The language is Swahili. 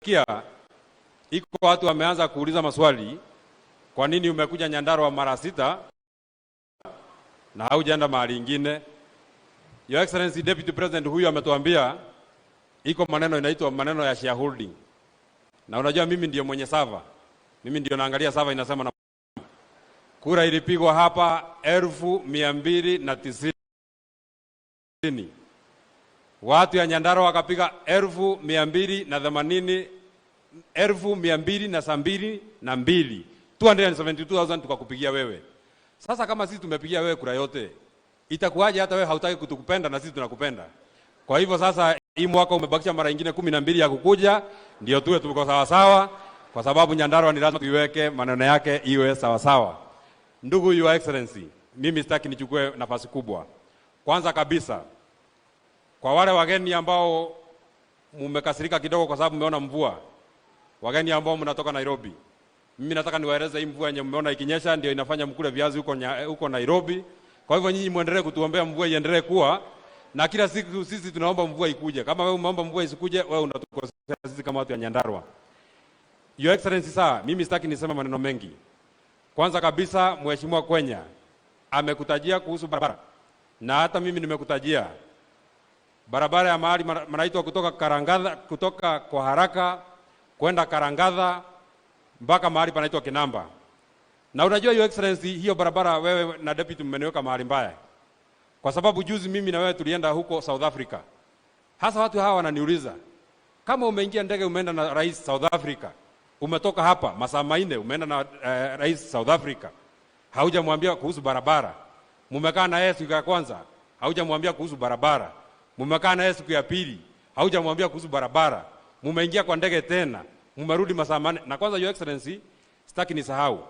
Kia iko watu wameanza kuuliza maswali, kwa nini umekuja Nyandarua mara 6 na haujaenda mahali ingine? Your Excellency Deputy President huyu ametuambia iko maneno inaitwa maneno ya shareholding, na unajua mimi ndio mwenye server, mimi ndio naangalia server inasema, na kura ilipigwa hapa 290,000, watu ya Nyandarua wakapiga 280,000, 272,000, 272,000, tukakupigia wewe. Sasa kama sisi tumepigia wewe kura yote, itakuwaje hata wewe hautaki kutukupenda na sisi tunakupenda? Kwa hivyo sasa hii mwaka umebakisha mara nyingine 12 ya kukuja, ndio tuwe tuko sawa sawa, kwa sababu Nyandarua ni lazima tuiweke maneno yake iwe sawa sawa. Ndugu Your Excellency, mimi sitaki nichukue nafasi kubwa. Kwanza kabisa, kwa wale wageni ambao mumekasirika kidogo kwa sababu mmeona mvua, wageni ambao mnatoka Nairobi, mimi nataka niwaeleze hii mvua yenye mmeona ikinyesha ndio inafanya mkule viazi huko Nairobi. Kwa hivyo nyinyi muendelee kutuombea mvua iendelee kuwa, na kila siku sisi tunaomba mvua ikuje. Kama wewe umeomba mvua isikuje, wewe unatukosea sisi kama watu ya Nyandarua. Your Excellency, saa mimi sitaki niseme maneno mengi. Kwanza kabisa, Mheshimiwa Kwenya amekutajia kuhusu barabara, na hata mimi nimekutajia barabara ya mahali manaitwa kutoka Karangatha, kutoka kwa haraka kwenda Karangatha mpaka mahali panaitwa Kinamba. Na unajua, Your Excellency, hiyo barabara wewe na deputy mmeniweka mahali mbaya, kwa sababu juzi mimi na wewe tulienda huko South Africa. Hasa watu hawa wananiuliza, kama umeingia ndege umeenda na rais South Africa, umetoka hapa masaa 4 umeenda na rais South Africa, haujamwambia kuhusu barabara. Mumekaa na yeye siku ya kwanza, haujamwambia kuhusu barabara. Mumekaa na yeye siku ya pili, haujamwambia kuhusu barabara. Mumeingia kwa ndege tena, mumerudi masaa 4. Na kwanza, Your Excellency, sitaki nisahau.